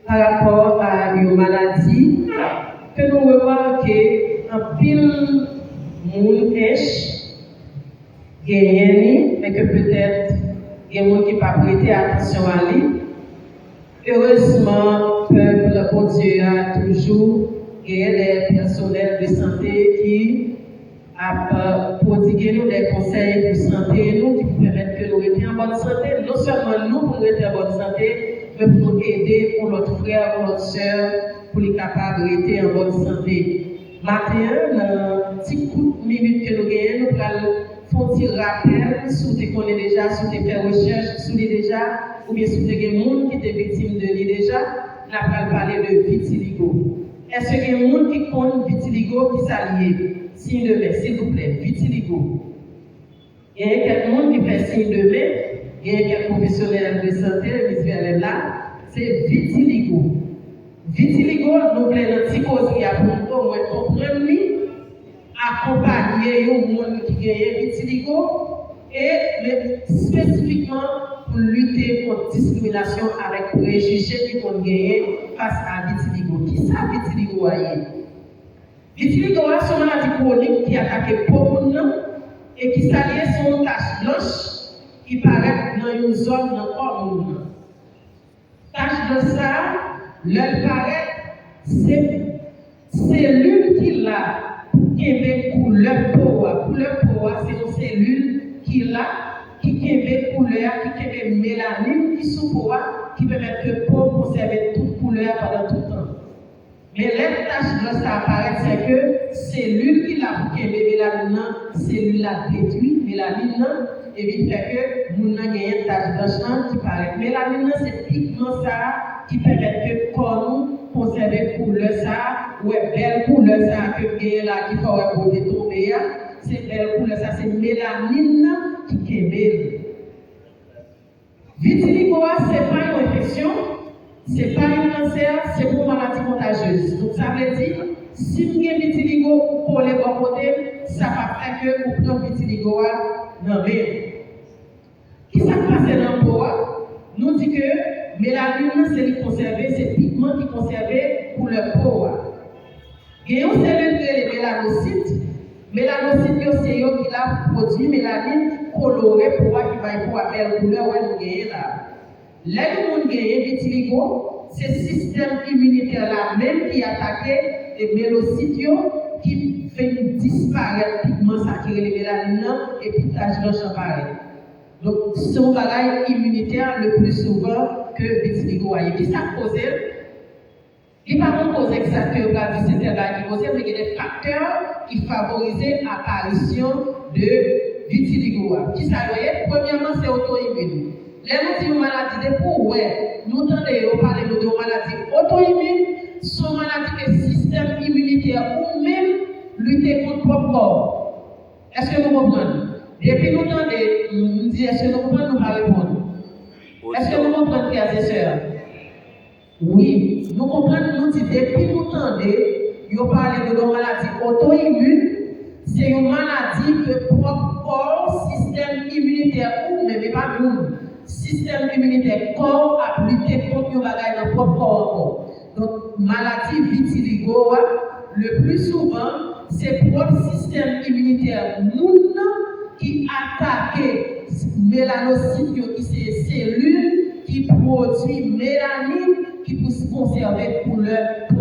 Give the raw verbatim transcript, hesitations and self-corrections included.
Pa rapò a yon maladi ke nou remake anpil moun ench genyen li, men ke petèt gen moun ki pa prete atansyon a li. Erezman, pèp Bondye a toujou genyen de pèsonèl de sante ki ap pwodige nou de konsèy pou sante nou, ki pou pèmèt ke nou rete an bòn sante. Non sèlman nou pou nou rete an bòn sante, men pou nou ede yon lòt frè, yon lòt sè, pou li kapab rete an bòn sante. Maten an, nan ti kout minit ke nou genyen, nou pral fè yon ti rapèl, si w te konnen deja, si w te fè rechèch sou li deja, oubyen si w te gen moun ki te viktim de li deja, n ap pral pale de vitiligo. Èske gen moun ki konn vitiligo, ki sa l ye? Siy de men, silvouplè, vitiligo. Genyen kèk moun ki fè siy de men, genyen kèk pwofesyonèl de sante, Miss Verlène la, se vitiligo. Vitiligo, nou vle nan ti koze a pou nou omwen konprann li, akonpanye yon moun ki genyen vitiligo, e men espesifikman pou lite kont diskriminasyon avèk prejije ki konn genyen fas a vitiligo. Kisa vitiligo a ye? Vitiligo a se yon maladi kwonik ki atake po moun nan e ki sa l ye se yon tach blanch ki parèt nan yon zòn nan kò moun nan. Tach blanch sa a, lè l parèt, se selil ki la pou kenbe koulè po a. Koulè po a se yon selil ki la, ki kenbe koulè a, ki kenbe melanin ki sou po a, ki pèmèt ke po konsève tout koulè a pandan tout tan. Men lè tach blanch sa a parèt, se ke selil ki la pou kenbe melanin nan, selil la detwi melanin nan, epi fè ke moun nan genyen tach blanch lan ki parèt. Melanin nan se pigman sa a ki pèmèt ke kò nou konsève koulè sa a, ou wè bèl koulè sa a ke m genyen la ki fè w wè bote tonbe a, se bèl koulè sa a, se melanin nan ki kenbe l. Vitiligo a se pa yon enfeksyon, se pa yon kansè, se pa yon maladi kontajyez. Donk sa vle di, si m gen vitiligo ou kole bò kote m, sa p ap fè ke ou pran vitiligo a nan men m. Kisa k pase nan po a? Nou di ke melanin nan se li k konsève, se pigman ki konsève koulè po a. Gen yon selil ki rele melanosit. Melanosit yo se yo ki la pou pwodui melanin ki kolore po a, ki bay po a bèl koulè wè nou genyen la. Lè yon moun genyen vitiligo, se sistèm iminitè la menm ki atake e melanosit yo ki fè disparèt pigman sa ki rele melanin nan epi tach blanch lan parèt. Donk se yon bagay iminitè le pli souvan ke vitiligo a ye. Kisa k koze l? Li pa yon koze egzak ke yo pral di se tèl bagay ki koze l, men gen de faktè ki favorize aparisyon de vitiligo a. Kisa yo ye? Premyèman, se otoimin. Lè nou di yon maladi, depi w wè nou tande yo pale nou de yon maladi otoimin, se yon maladi ke sistèm iminitè ou menm lite kont pwòp kò w. Èske nou konprann? Depi nou tande, m di èske nou konprann, nou pa reponn. Èske nou konprann, frè e sè? Wi, nou konprann, nou di depi nou tande yo pale de yon maladi otoimin, se yon maladi ke pwòp kò w, sistèm iminitè ou, men e pa moun, sistèm iminitè kò w ap lite kont yon bagay nan pwòp kò w ankò. Donk, maladi vitiligo a, le pli souvan, se pwòp sistèm iminitè moun nan ki atake melanosit yo, ki se selil ki pwodui melanin ki pou konsève koulè po